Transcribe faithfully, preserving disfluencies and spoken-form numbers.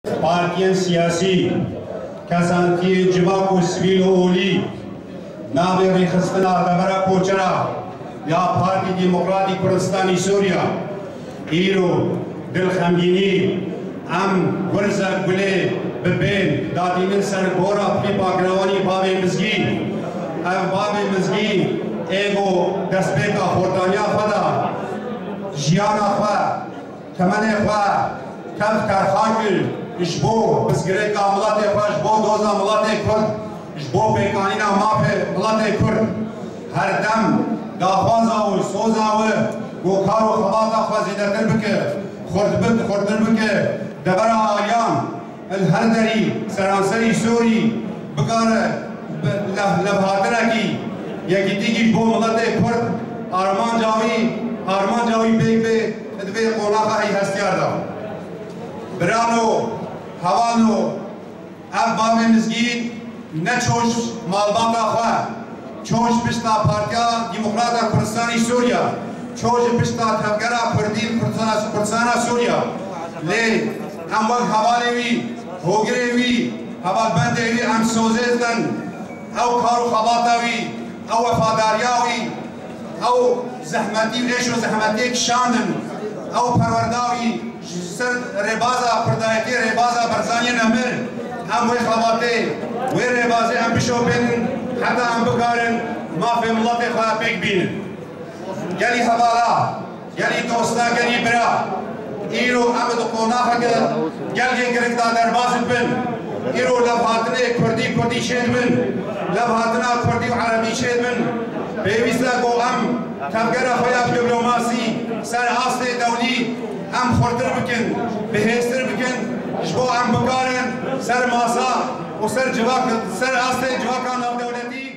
Partiyên siyasî, kesantiyên civak û sivîl û olî navê rêxistina Devera Koçera ya Partî Demokratîk Kurdistanî Sûriya îro dilxemgînî em gurze gulê bi bên dadînin ser gora Filîpa Girewanî bavê Mizgîn. Ev bavê Mizgîn ê ku destpêka xortaniya xwe da jiyana xwe, temenê xwe tev terxan kir ji bo pirsgirêka miletê xwe, ji bo doza miletê Kurd, ji bo pêkanîna mafê miletê Kurd. Her dem daxwaza wî, soza wî ku kar û xebata xwe zêdetir bike, xurt-, xurtir bike, devera aliyan li her derî seranserî Sûrî bikare bi lev-, levhatinekî yekîtîkî ji bo miletê Kurd armanca wî, armanca wî pêk bê, di vê qonaxa heyhestiyar de. Birano, hevalno, ev bavê Mizgîn ne ço ji malbata xwe, ço ji pişta Partiya Demokrata Kurdistanî Sûriya, ço ji pişta tevgera Kurdî, Kurdistana, Kurdistana Sûriya. Lê em wek hevalê wî, hogirê wî, hevalbendê wî em sozê didin. Ew kar û xebata wî, ew wefadariya wî, ew zehmetî û êş û zehmetiyê kişandin, ew perwerda wî ji ser rêbaza Kurdayetiyê, rêbaza Barzaniyê nemir, em wê xebatê, wê rêbazê em bişopênin heta em bikarin mafê miletê xwe pêk bînin. Gelî hevala, gelî dosta, gelî bira, îro em di qonaxeke gelgê giring de derbas dibin. Îro levhatinê kurdî kurdî çêdibin, levhatina kurdî û erebî çêdibin. Pêwîst e ku em tevgera xwe ya diplomasî ser astê dewlî em xurtir bikin, bihêztir bikin, ji bo em bikarin ser masa û ser civak, ser astê civaka navdewletî